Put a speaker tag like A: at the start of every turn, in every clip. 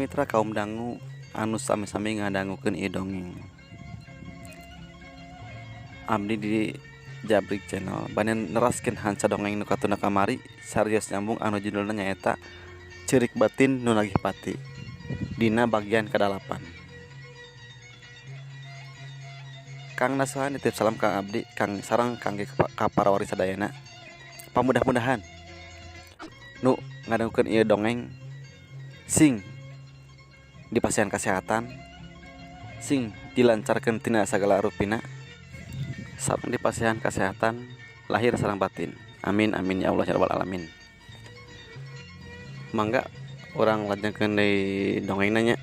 A: Para mitra kaum dangu anu sami-sami ngadangukeun ieu dongeng. Abdi di Jabrik Channel bade neraskeun hanca dongeng nu katuna kamari sarios nyambung anu judulna nyaeta Ceurik Batin Nu Nagih Pati dina bagian kadalapan. Kang Nasuha nitip salam ka abdi kang sareng kangge ka para wargi sadayana. Pamudah-mudahan nu ngadangukeun ieu dongeng sing dipasihan kasehatan, sing dilancarkeun tina sagala rupina, sareng dipasihan kasehatan lahir sareng batin. Amin amin ya Allah ya rabbal alamin. Mangga urang lajengkeun deui dongengna nya.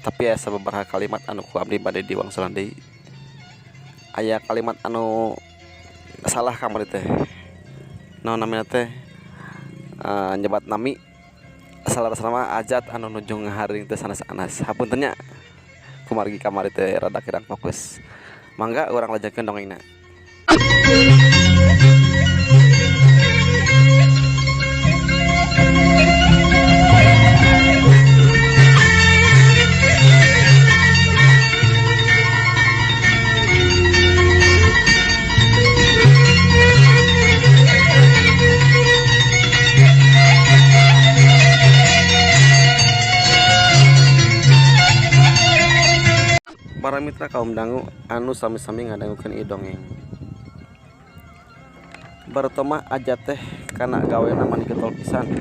A: Tapi aya sababaraha kalimat anu ku abdi bade diwangsulan deui. Aya kalimat anu salah kamari teh. Naon namina teh nyebat nami salarasna mah Ajat anu nuju ngaharing teh sanes Anas. Hapunten nya kumargi kamari teh rada kirang fokus. Mangga urang lajengkeun dongengna. Para mitra kaum dangu anu sami-sami ngadangukeun ieu dongeng. Baruto mah Ajat teh kana gawena mani getol pisan.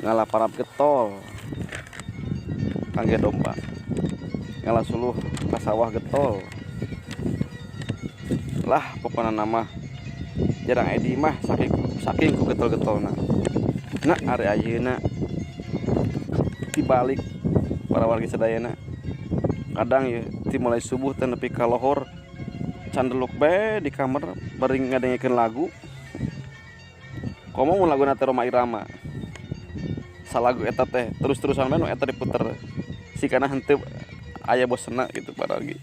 A: Ngala parab getol kangge domba. Ngala suluh ka sawah getol. Lah pokona mah jarang aya di imah saking ku getol-getolna. Nah ari ayeuna dibalik para wargi sadayana. Kadang ya ti mulai subuh teh nepi ka lohor candeluk bae di kamar bari ngadengekeun lagu. Komo mun laguna teh Rhoma Irama. Salagu eta teh terus-terusan bae nu eta diputer. Sikana henteu aya bosenna gitu paragi.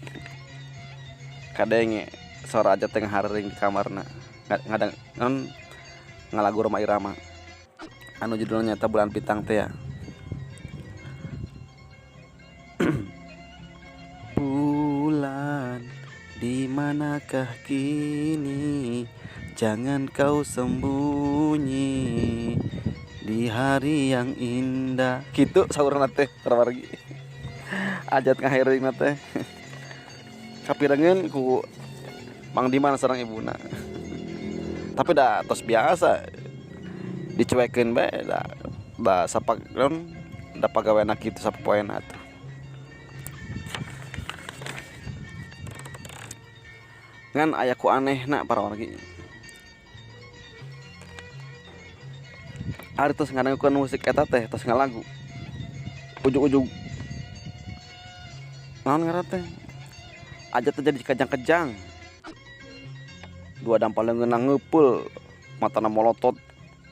A: Kadenge sora Ajat teh ngahareuring di kamarna ngadang non ngalagu Rhoma Irama anu judulna nyaeta Bulan Bintang teh ya. Bulan, di manakah kini? Jangan kau sembunyi di hari yang indah. Kitu saurna teh wargi. Ajat ngahiring teh. Kapirengeun ku Mang Diman sareng ibuna. Tapi da tos biasa dicuekeun bae da da sapak da pagaweana kitu sapopoena atuh. Ngan aya ku anehna para wargi. Ari tos ngadangukeun musik eta teh tos ngalagu. Ujug-ujug naon ngaran teh? Ajat teh jadi kejang-kejang. Dua dampal leungeunna ngeupeul, matana molotot,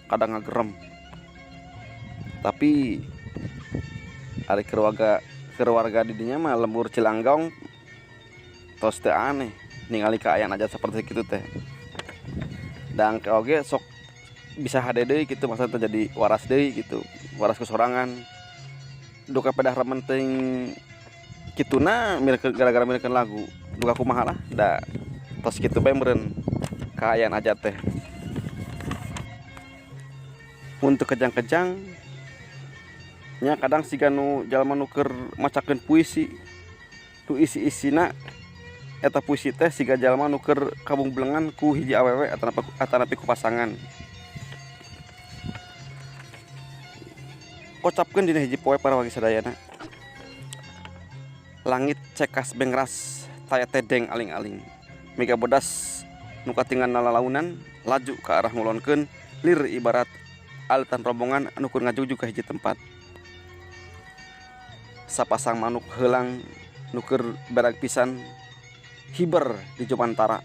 A: kadang ngagerem. Tapi ari keluarga di dinya mah lembur Cilanggong tos teu aneh ningali kaayaan Ajat seperti kitu teh. Dan ke oge sok bisa hade deui kitu maksudna teh jadi waras deui kitu, waras kesorangan. Duka pedah remen teuing kituna gara-gara mirekeun lagu. Duka kumaha lah da tos kitu bae meureun kaayaan Ajat teh. Untuk kejang-kejang nya kadang siga nu jalma nu keur macakeun puisi. Nu isi-isina eta puisi teh siga jalma nu keur kabungblengan ku hiji awewe atanapi ku pasangan. Kocapkeun dina hiji poe para wargi sadayana. Langit cekas bengras taya tedeng aling-aling. Mega bodas nu katinggal lalaunan laju ka arah ngulonkeun lir ibarat alitan rombongan anu keur ngajugjug ka hiji tempat. Sapasang manuk heulang nu keur berag pisan hiber di jumantara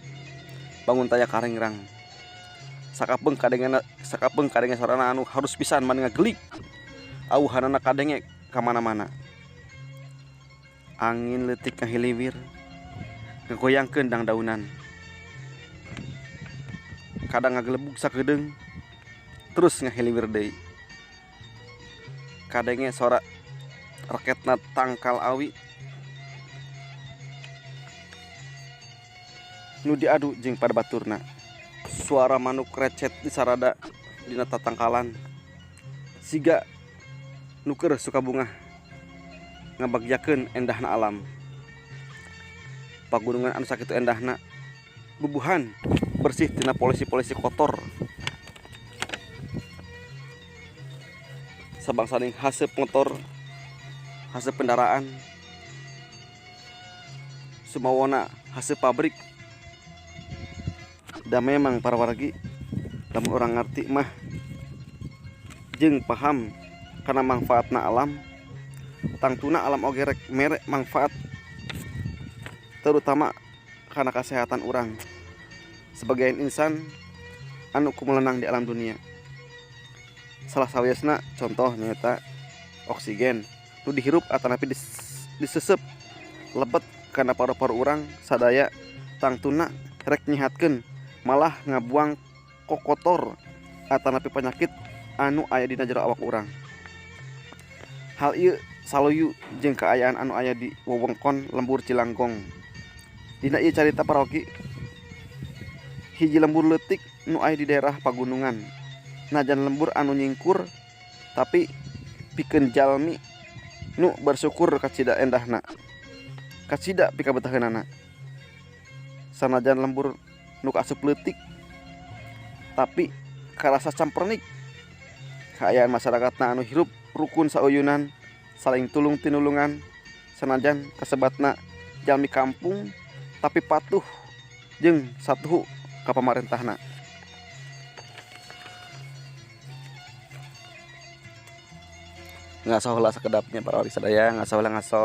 A: bangun taya karengrang. Sakapeung kadenge sorana anu harus pisan mani ngagelik. Auhanana kadenge ka mana-mana. Angin leutik ngahiliwir ngagoyangkeun dangdaunan. Kadang ngagelebug sakedeung terus ngahiliwir deui. Kadenge sora reketna tangkal awi nu diadu jeung pada baturna. Suara manuk recet di sarada dina tatangkalan siga nu keur suka bungah ngabagjakeun endahna alam. Pagunungan anu sakitu endahna bubuhan bersih tina polisi-polisi kotor. Sabangsaning haseup motor, haseup kendaraan, sumawona haseup pabrik. Da memang para wargi lamun urang ngarti mah jeung paham kana manfaatna alam, tangtuna alam oge rek mere manfaat terutama kana kasehatan urang sebagai insan anu kumelenang di alam dunia. Salah sawiosna contoh nyaeta oksigen nu dihirup atanapi disesep lebet kana paru-paru urang sadaya, tangtuna rek nyehatkeun malah ngabuang kokotor atanapi penyakit anu aya dina jero awak urang. Hal ieu saluyu jeung kaayaan anu aya di wewengkon lembur Cilanggong. Dina ieu carita paroki hiji lembur leutik nu aya di daerah pagunungan. Najan lembur anu nyingkur tapi pikeun jalmi nu bersyukur kacida endahna, kacida pikabetaheunana. Sanajan lembur nu kaasup leutik tapi karasa campernik kaayaan masyarakatna anu hirup rukun sauyunan, saling tulung tinulungan. Sanajan kasebatna jalmi kampung tapi patuh jeung satuhu ka pamarentahna. Ngaso heula sakedapnya para wargi sadaya, ngaso heula ngaso.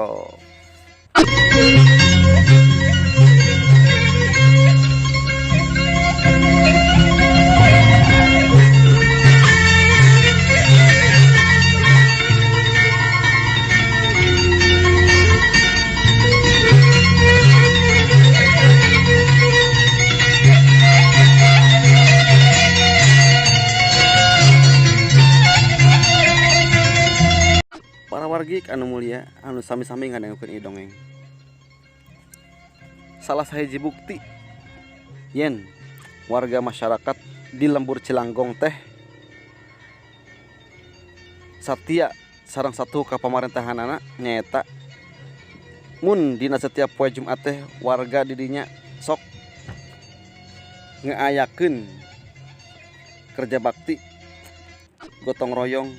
A: Para wargi anu mulia anu sami-sami ngadangukeun ieu dongeng. Salah sahiji bukti yen warga masyarakat di lembur Cilanggong teh satia sareng satu ka pamarentahanana nyaeta mun dina setiap poe Jumat teh warga didinya sok ngaayakeun kerja bakti gotong royong.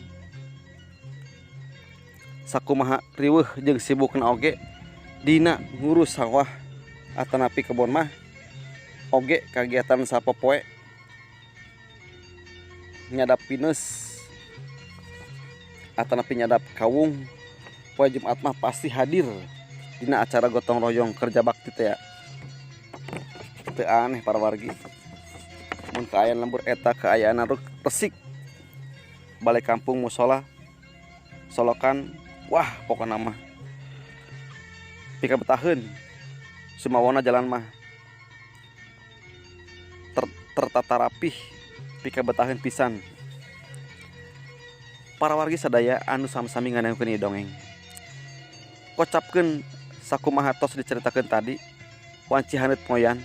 A: Sakumaha riweuh jeung sibukna oge dina ngurus sawah atanapi kebon mah oge kagiatan sapopoe nyadap pinus atanapi nyadap kawung. Poe Jumat mah pasti hadir dina acara gotong royong kerja bakti teh. Teu aneh para wargi mun kaayaan lembur eta kaayaan resik, balai kampung, musola, solokan, wah pokona mah pikabetaheun. Sumawona jalan mah tertata rapih, pikabetaheun pisan. Para wargi sadaya anu sami-sami ngadangukeun ieu dongeng, kocapkeun sakumaha tos diceritakeun tadi wanci haneut moyan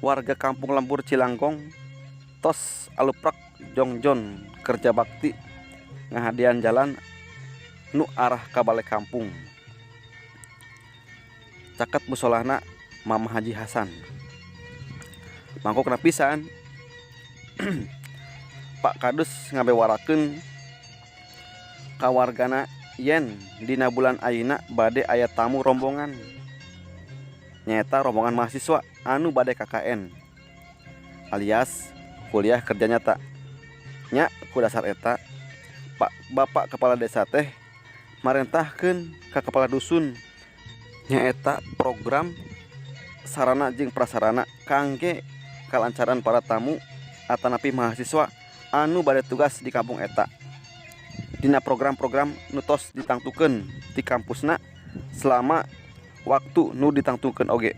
A: warga kampung lembur Cilanggong tos aluprak jongjon kerja bakti ngahadian jalan nu arah ka bale kampung. Caket musolahna Mama Haji Hasan. Mangkokna pisan Pak Kadus ngabewarakeun ka wargana yen dina bulan ayeuna bade aya tamu rombongan, nyaeta rombongan mahasiswa anu bade KKN alias kuliah kerja nyata. Nya ku dasar eta Pak Bapak Kepala Desa teh marentahkeun ka kepala dusun nyaeta program sarana jeung prasarana kangge kalancaran para tamu atanapi mahasiswa anu bade tugas di kampung eta. Dina program-program nu tos ditangtukeun di kampusna selama waktu nu ditangtukeun oge.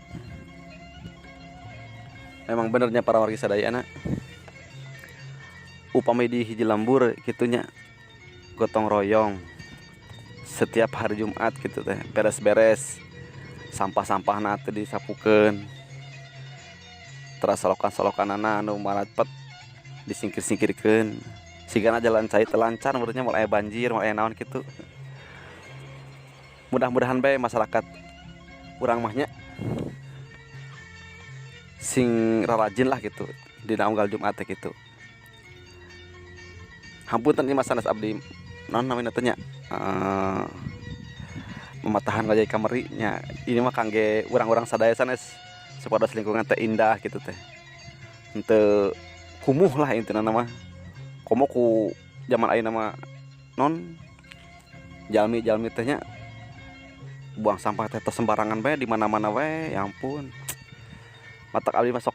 A: Memang benernya para wargi sadayana, upami di hiji lembur kitunya Gotong royong setiap hari Jumat gitu teh, beres-beres sampah-sampahna teh disapukeun, teras solokan-solokanana anu maradpet disingkir-singkirkeun, sigana jalan cai teh lancar meureun nya, moal aya banjir, moal aya naon kitu. Mudah-mudahan bae masyarakat urang mah nya sing rarajin lah gitu dina unggal Jumat teh kitu. Hapunten ieu mah sanes abdi naon namina teh nya, mamatahan ngajai kamari nya, ini mah kangge urang-urang sadaya sanes, supados lingkungan teh indah gitu teh, henteu kumuh lah intina mah. Komo ku jaman ayeuna mah non jalmi-jalmi teh nya buang sampah teh tos sembarangan bae di mana-mana wae, ya ampun. Matak abdi mah sok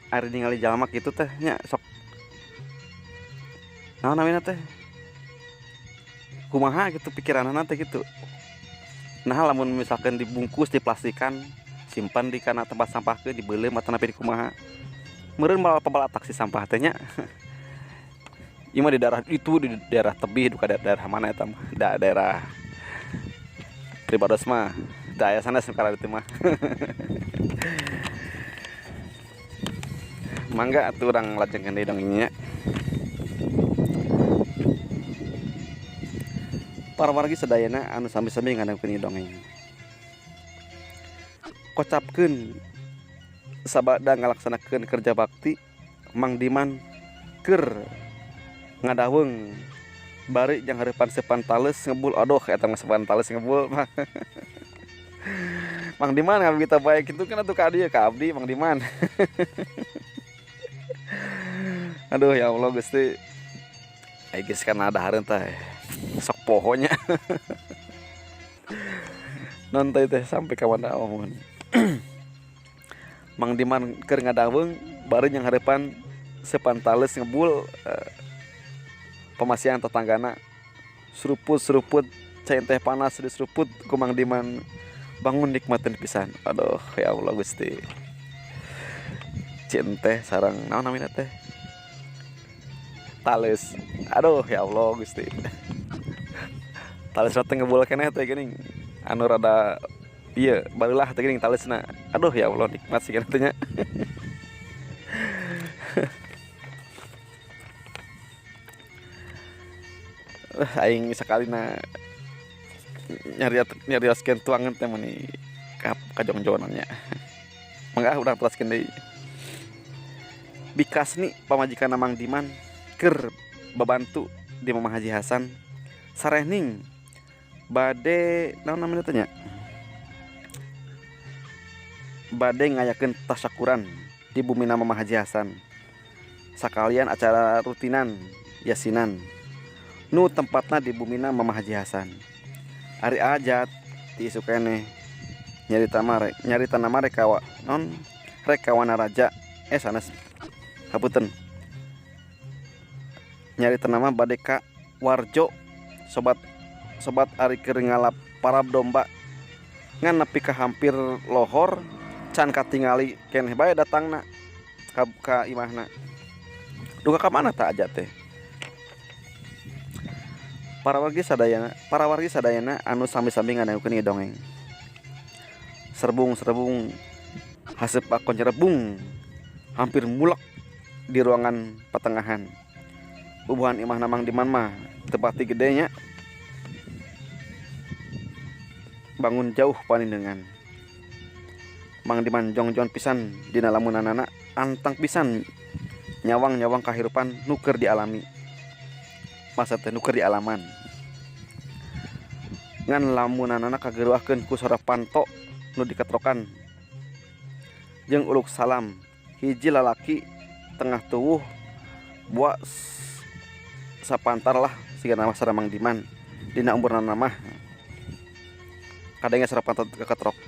A: ari ningali jalma kitu teh nya sok naon namina teh, kumaha gitu pikiranana teh gitu. Nah, lamun misalkan dibungkus, diplastikan, simpan di kana tempat sampah ke dibeuleum atanapi dikumaha, meureun moal pabalatak si sampah teh nya. Ieu mah di daerah itu, di daerah tebih duka daerah mana eta mah, da daerah pribados mah teu aya sanes nu kararitu mah. Mangga atuh urang lajengkeun deui dongengnya. Para wargi sadayana anu sami-sami ngadangukeun ieu dongeng, kocapkeun sabada ngalaksanakeun kerja bakti Mang Diman keur ngadaweung bari jang hareupan seupan tales ngebul. Aduh, eta mah seupan tales ngebul mah. Mang Diman ngabita bae kitu kan atuh ka dieu ka abdi Mang Diman. Aduh ya Allah Gusti. Ai geus kana dahareun teh sok poho nya. Non teh teh sampai ka mana omongan. Mang Diman keur ngadaweung bari jeung hareupan seupan tales ngebul, pamasihan tetanggana seruput-seruput cai teh panas diseruput ku Mang Diman, bangun nikmatin pisan. Aduh ya Allah Gusti. Cien teh sareng naon namina teh, tales. Aduh ya Allah Gusti, tales teh ngebul keneh teh geuning, anu rada ieu barulah teh geuning talesna. Aduh ya Allah, nikmat sih teh nya. Aing sakalina nyarioskeun tuangan teh meuni kajongjonan nya. Mangga urang teraskeun deui. Bikasni pamajikan Mang Diman keur babantu di Mamah Haji Hasan sarehning bade naon namina teh nya, bade ngayakeun tasyakuran di bumina Mamah Haji Hasan sakalian acara rutinan yasinan nu tempatna di bumina Mamah Haji Hasan. Ari Ajat ti isuk keneh nyarita mah nyarita nama rek ka non rek ka Wanaraja, sanes, hapunten, nyarita nama bade ka Warjo. Sobat sobat, ari keur ngalap parab domba ngan nepi ka hampir lohor can katingali keneh bae datangna ka imahna. Duka ka mana tah Ajat teh? Para wargi sadayana anu sami-sami ngadangukeun ieu dongeng, serbung-serbung haseup akon nyerebung hampir mulek di ruangan patengahan. Bubuhan imahna Mang Diman mah teu pati gede nya, bangun jauh panindengan. Mang Diman jongjon pisan dina lamunanana, antang pisan nyawang-nyawang kahirupan nu keur dialami, masa teh nu keur dialaman. Ngan lamunanana kageruahkeun ku sora panto nu diketrokan jeung uluk salam hiji lalaki tengah tuwuh buak sapantar lah sigana mah sareng Mang Diman dina umurna mah. Kadenge sora panto keketrok,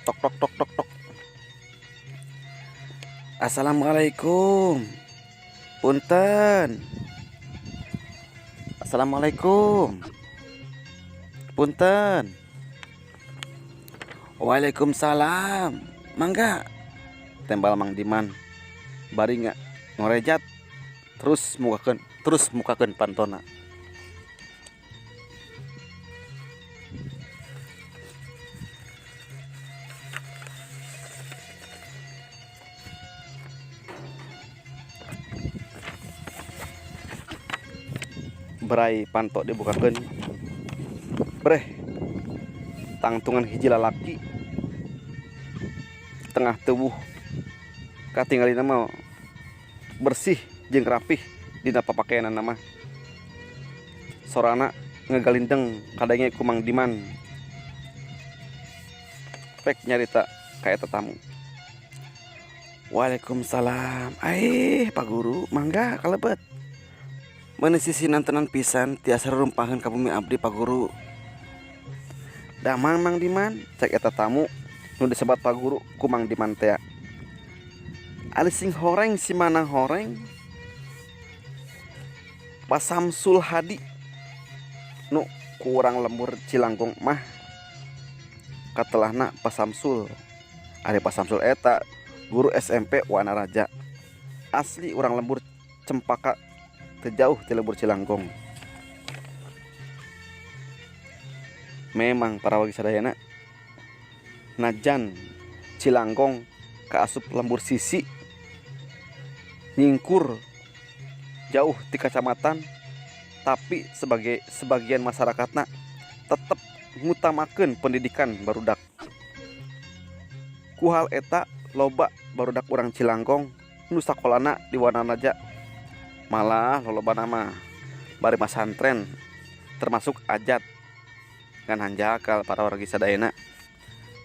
A: tok tok tok tok tok. Assalamualaikum, punten. Assalamualaikum, punten. Waalaikumsalam, mangga, tembal Mang Diman bari ngorejat terus mukakeun pantona. Berai panto dibukakeun, breh tangtungan hiji lalaki tengah tubuh, katingalina mah bersih jeung rapih dina papakaianana mah. Sorana ngagalindeng kadenge ku Mang Diman, pek nyarita ka eta tamu. Waalaikumsalam, aih Pak Guru, mangga kalebet. Meuni sisinantenan pisan tiasa rurumpaheun ka bumi abdi, Pak Guru. Damang, Mang Diman? Cek eta tamu nu disebat Pak Guru ku Mang Diman tea. Ari sing horeng si manang horeng, Pak Samsul Hadi nu ku urang lembur Cilanggong mah katelahna Pak Samsul. Ari Pak Samsul eta guru SMP Wanaraja, asli urang lembur Cempaka, teu jauh ti lembur Cilanggong. Memang para wargi sadayana, najan Cilanggong kaasup lembur sisi nyingkur jauh ti kacamatan, tapi sebagai sebagian masyarakatna tetep ngutamakeun pendidikan barudak. Ku hal eta loba barudak urang Cilanggong nu sakolana di Wanaraja, malah lolobana mah bari masantren, termasuk Ajat. Ngan hanjakal, para wargi sadayana,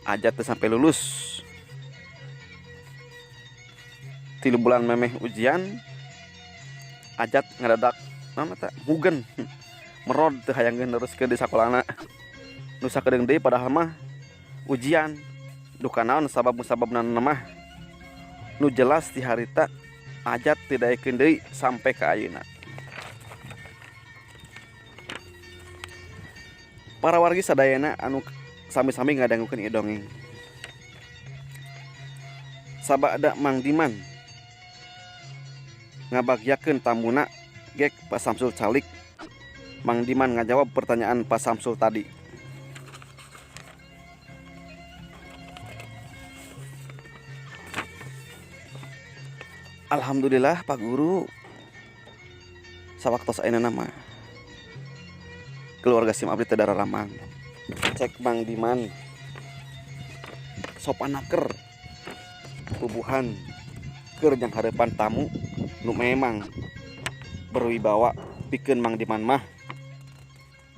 A: Ajat teu sampai lulus. 3 bulan memeh ujian, Ajat ngadadak naon eta mugen merod, teu hayangkeun neruskeun di sakolana nu sakedeung deui, padahal mah ujian. Duka naon sabab musababna mah, nu jelas di harita Ajat teu daekeun deui sampai ka ayeuna. Para wargi sadayana anu sami-sami ngadangukeun ieu dongeng, sabada Mang Diman ngabagyakeun tamuna, gek Pak Samsul calik. Mang Diman ngajawab pertanyaan Pak Samsul tadi. Alhamdulillah, Pak Guru, sawaktos ayeuna mah keluarga sim abdi teu dararamang, cek Mang Diman sopan naker puguhan keur nyanghareupan tamu nu memang berwibawa pikeun Mang Diman mah.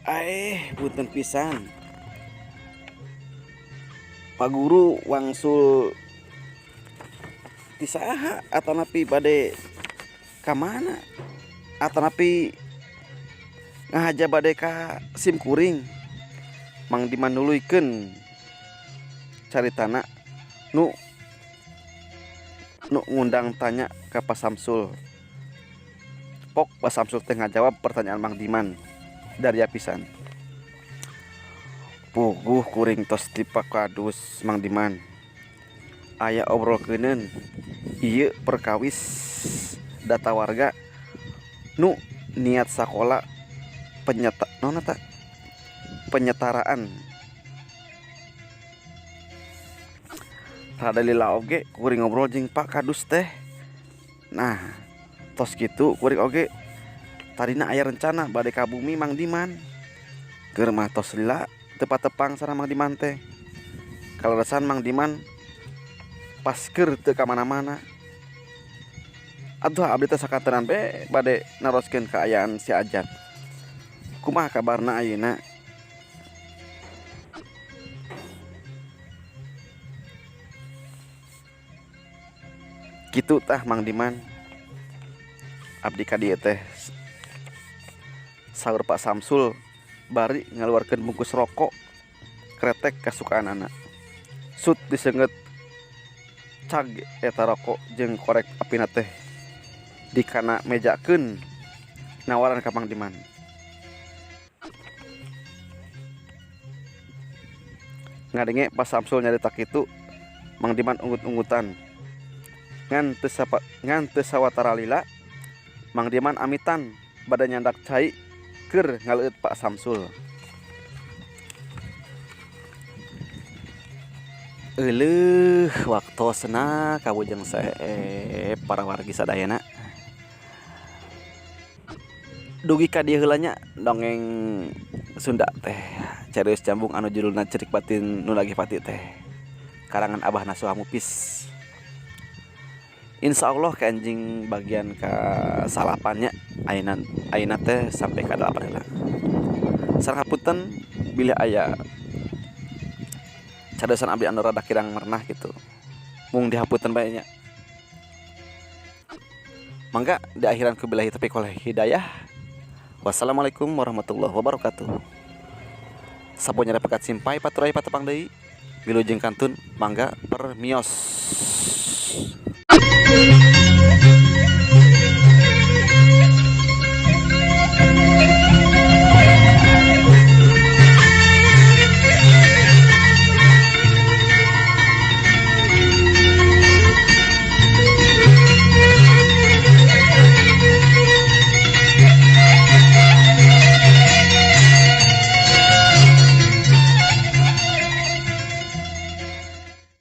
A: Aeh, punten pisan, Pak Guru, wangsul ti saha atanapi bade ka mana atanapi ngahaja bade ka sim kuring? Mang Diman nuluykeun caritana nu nu ngundang tanya ka Pak Samsul. Pok Pak Samsul teh ngajawab pertanyaan Mang Diman daria pisan. Puguh kuring tos ti Pak Kadus, Mang Diman, aya obrolkeuneun ieu perkawis data warga nu niat sakola penyeta naon eta penyetaraan. Rada lila oge kuring ngobrol jeung Pak Kadus teh. Nah, tos kitu kuring oge tadina aya rencana bade ka bumi Mang Diman, keur mah tos lila teu patepang sareng Mang Diman teh. Kaleresan Mang Diman pas keur teu ka mana-mana. Atuh abdi teh sakantenan be bade naroskeun kaayaan si Ajat, kumaha kabarna ayeuna. Kitu tah, Mang Diman, abdi ka dieu teh, saur Pak Samsul bari ngaluarkeun bungkus rokok kretek kasukaanana. Sut diseungeut, cag eta rokok jeung korek apina teh dikana mejakeun nawaran ka Mang Diman. Ngadenge Pak Samsul nyarita kitu, Mang Diman unggut-unggutan. Ngan teu sapa ngan teu sawatara lila Mang Diman amitan bade nyandak cai keur ngaleueut Pak Samsul. Euleuh, waktosna kawujeng seep, para wargi sadayana. Dugi ka dieu heula nya dongeng Sunda teh, carios jambung anu judulna Cerik Batin Nu Nagih Pati teh, karangan Abah Nasuha Mupis. Insya Allah ke anjing bagian ke salapannya, ayeuna ayeuna teh sampai ka dalapan heula. Sareng hapunten bilih aya cariosan abdi anu rada kirang merenah gitu, mung dihapunten bae nya. Mangga diakhiran ku billahi taufiq wal hidayah. Wassalamualaikum warahmatullahi wabarakatuh. Sapoe pekat simpay paturay patepang deui. Wilujeng kantun, mangga permios.